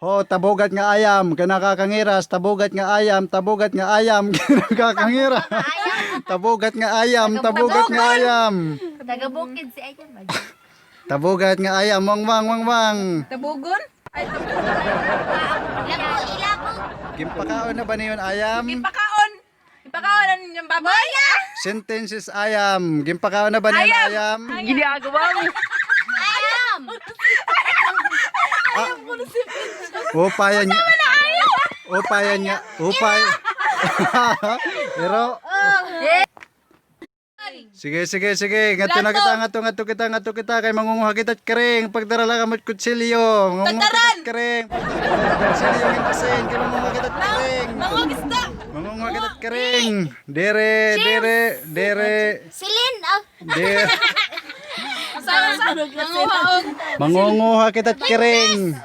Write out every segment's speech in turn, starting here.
Ho, tabugat nga ayam, kinakakangiras, tabugat nga ayam, tabugat nga ayam, kinakakangiras. Tabugat nga ayam, tabugat nga ayam. Taga bukid si Ayam. Tabugat nga ayam, wang wang wang wang. Tabugon? Ay, Ilabog, ilabog. Gimpakaon na ba niyon ayam? Ipakaon. Ipakaon ang inyong baboy. Sentences ayam. Gimpakaon na ba niyon ayam? Ayam. Upayan niya. Upayan niya. Upay. Pero sige, sige, sige. Ngadto na kita, ngadto, ngadto kita, ngadto kita. Kay mangunguha kita at kering. Pagdarala ka mo't kutsilyo. Mangunguha kita at kering. Kutsilyo ng asin. Kay mangunguha kita at kering. Mangugista. Mangunguha kita at kering. Dere, dere, dere, Silin. Oh. dere. Sa manguhaog. Mangunguha kita at kering.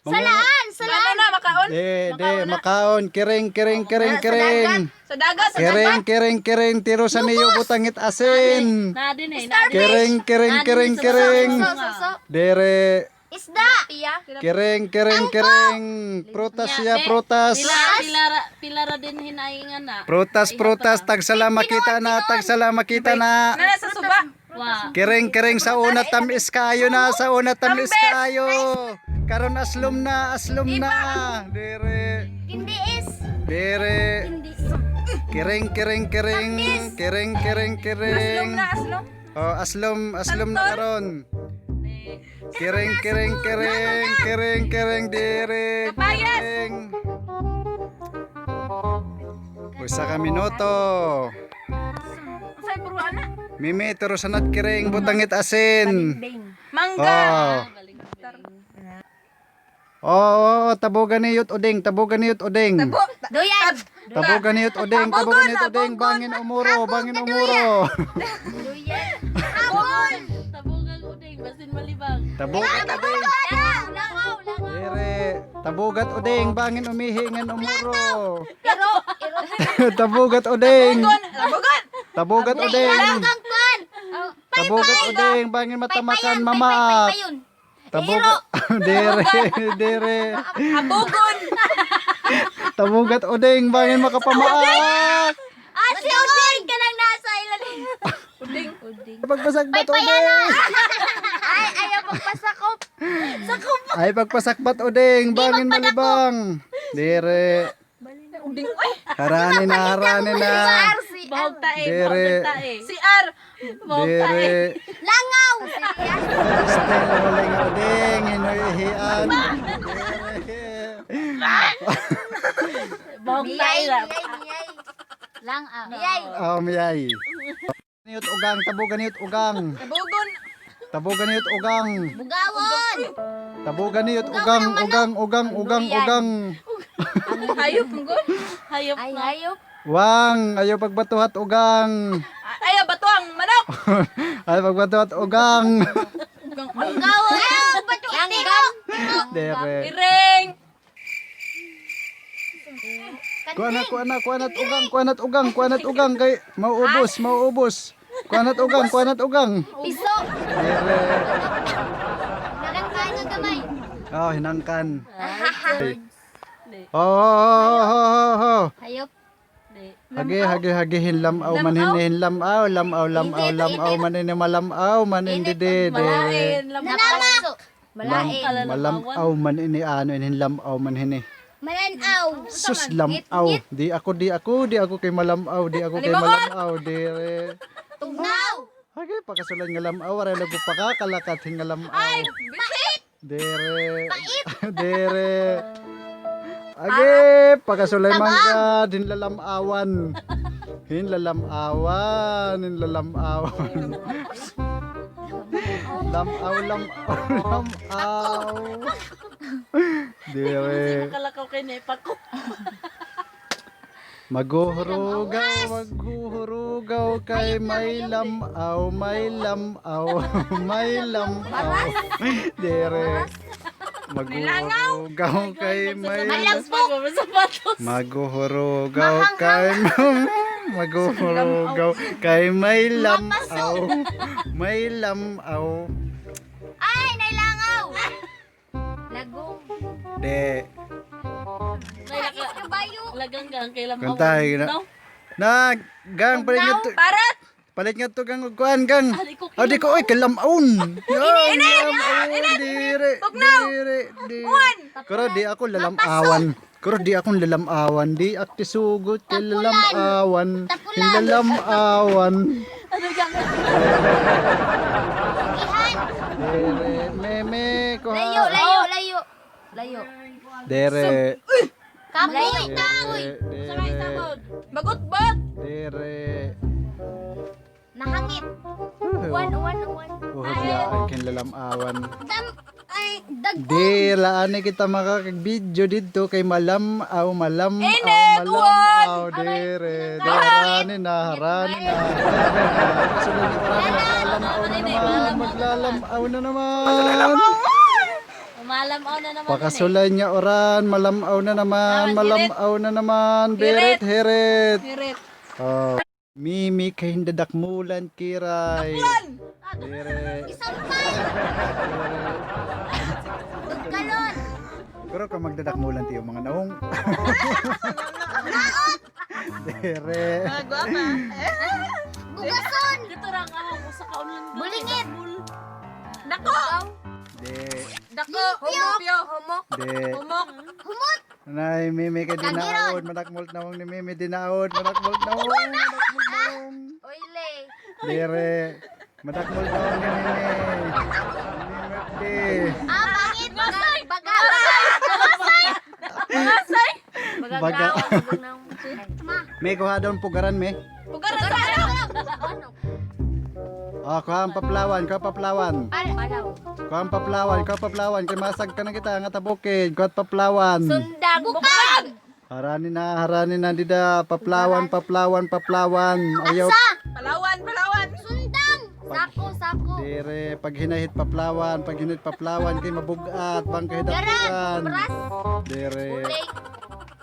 Salaan, salaan. Ano na makaon? De, de, makaon. Kering, kering, kering, kering. Sa dagat, sa Kering, kering, kering, tiro sa niyo butangit asin. Na din eh. Kering, kering, kering, kering. So, so, so. Dere, Isda. Pia. kering, kering, kering. Prutas siya, prutas. Pila pilara pilara din hinaingan na. Prutas, prutas, tagsala makita na, tagsala makita na. Na sa suba. Wa. Kering, kering, sa una tamis kayo na, sa una tamis kayo. Karon aslom na, aslom na. Dere, Kindiis. dere. Kindiis. Kering, kering, kering. Kering, kering, kering. Aslom na, aslom. Oh, aslom, aslom na karon. Kering, kering, kering, kering, kering, dere, Kapayas! kering. Usa ka minuto. Sa buruan na. Mimi, turo sa nat kering, butangit asin. Mangga. Oh. Oh, oh, tabogan niyot odeng, tabogan niyot odeng. Tabo. Duyan. Tabogan niyot odeng, tabogan niyot odeng, bangin umuro, bangin umuro. Duyan. Habol. Tabugang uding basin malibang. Tabogan odeng. Langaw, langaw, langaw. Dere, tabugat odeng, bangin umihi ngan umuro. Iro, iro. Tabugat odeng. Tabugon. Tabugat odeng. Langang kwan. Tabugat odeng, bangin matamakan mamaak. Payon. Tabugat dere, dere. Abugon. Tabugat odeng, bangin makapamaak. Ah, si Uding ka lang nasa ilalim. Uding. Pagpasakbat odeng. Ay, ayaw magpasakop. Sakop. Ay pagpasakbat odeng, bangin malibang. Dere. Uding. Uy. Harani na, harani na. Si Bahog tae, Dere. bahog tae. Si R. Dere. Langaw. Stay wala nga odeng, hinuihian. Dere. Bahog tae Miyay, ra. miyay, miyay. Langaw. Miyay. Oh, miyay. Niyot ugang, tabugan niyot ugang. Tabugon. Tabugan niyot ugang. Bugawon. Tabugan niyot ugang, ugang, ugang, ugang, ugang. Hayop manggon. Hayop Ay, na. hayop. Wang, ayaw pagbatuhat ugang. Ay, bato ang manok. Ayaw pagbatuhat ugang. Ugang. Bugawon. Langgam. Dere. Iring. Kuanat, kuanat, kuanat ugang, kuanat ugang, kuanat ugang kay mauubos, mauubos. Kuanat ugang, kuanat ugang. Piso. Dere. Nalangkan nga gamay. Oh, hinangkan. Oh, oh, oh, oh, oh. Hayop. Di. Hagi, hagi, hagi, hinlamaw, man hin, hinlamaw, lamaw, lamaw, lamaw, man ini malamaw, man ini dede, dere. Malain, lamang. Napaso. Malain. Malamaw, man ini ano, hinlamaw, man hini. Malanaw. Sus, lamaw. Di ako, di ako, di ako kay malamaw, di ako kay malamaw, dere. Tugnaw. Hagi, pakasulan nga lamaw, aray lago pakakalakat nga lamaw. Pait. Dere. Dere. Age, pakasulay mangga, hinlalamawan. Hinlalamawan, hinlalamawan. Lamaw, lamaw, lamaw. Dere. Makalakaw kay nepa ko. Maguhurugaw, maghuhurugaw kay may lamaw, may lamaw, may lamaw. Dere. Maguhurugaw kay may Malampok. Sapatos. Maguhurugaw kay maguhurugaw kay may lamaw, may lamaw. Ay, nailangaw. Lagong. De. Nais kabayo. Lagang gang kay lamaw. Kantahay na. Na, gang palit nga to. Parat. Palit nga to gang og kuan gang. Ali ko Ah, di ko oy kalamaon. Yan, kalamaon dire. Dire, dire. Pero di ako lalamawan. Pero di akong lalamawan. Di ak tisugot kay lalamawan. Lalamawan. Ano gang? Ihan. Dire, meme ko. Layo, layo, layo. Layo. Dire. Kapoy. Dire, dire. Bagutbot. Dire. Nahangit. Uwan, uwan, uwan. Oh, ay kin lalamawan. Dam, ay, dag. Di laani kita makakag-video dito kay malam-aw, malam-aw, Init, malam-aw, dire, harani na, harani na, harani na. Sunod na harani na, maglalamaw na naman, maglalamaw na naman. Umalamaw na naman. Pakasulay niya oran, malamaw na naman, malamaw na naman, birit, hirit. Hirit. Oh. Mimi kay hindadakmulan kiray. Dire. Isampal. Dugkalon. Pero kung magdadakmulan tiyo mga naong. Dire. Guwapa. Bugason. Dito ra ang ahong usa ka unlan. Bulingit. Dako. De. Dako. Humok. Humok. De. Humok. Humot. Nay, Mimi kay dinaod. Madakmult naong ni Mimi dinaod. Madakmult naong. Madakmult naong. Oile. Dire. Madakmult naong ni Mimi. Mimi de. Ah, pangit. Baga. Baga. Baga. May kuha doon pugaran me. Pugaran sa ano? Ah, kuha ang paplawan, kuha paplawan. Palaw. Kuha ang paplawan, kuha paplawan. Kay masag ka na kita nga tabukid. Kuha paplawan. Sundang. Bukag. Harani na dida. Paplawan, paplawan, paplawan. Ayaw. Palawan, Palawan. Sundang. Sako, sako. Dire, pag hinahit paplawan, pag hinahit paplawan kay mabugat, bang kay Garan. dapuan. Bras. Dire. Uling.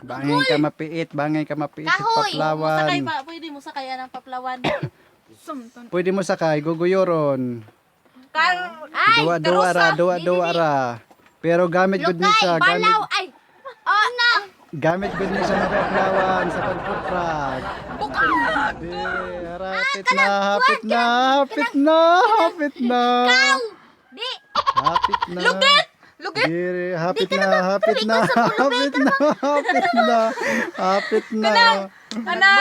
Bangay ka mapiit, bangay ka mapiit sa Kahoy. paplawan. Sakay pa, pwede mo sakay ang paplawan. Sumton. Pwede mo sakay, guguyoron. Kar. Ay. Duwa duwa ra, duwa duwa ra. Pero gamit gud ni Lukay. siya, gamit Palaw. Ay. Oh, na. gamit gud ni siya nga paplawan sa pagputrag. Bukag. Dire, hapit na, hapit na, hapit na, hapit na. Di. Hapit na. Lugit. Lugit. Dire, hapit na, hapit na, hapit na, hapit na, hapit na, Kana.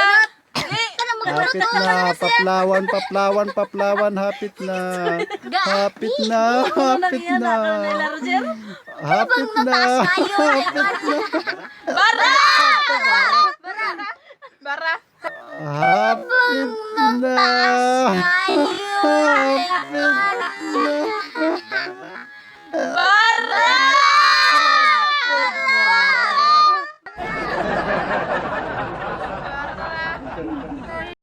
Di. hapit na, paplawan, paplawan, paplawan, hapit na, hapit na, hapit na, Roger. hapit na, hapit na, Bara. Bara. hapit na, hapit na.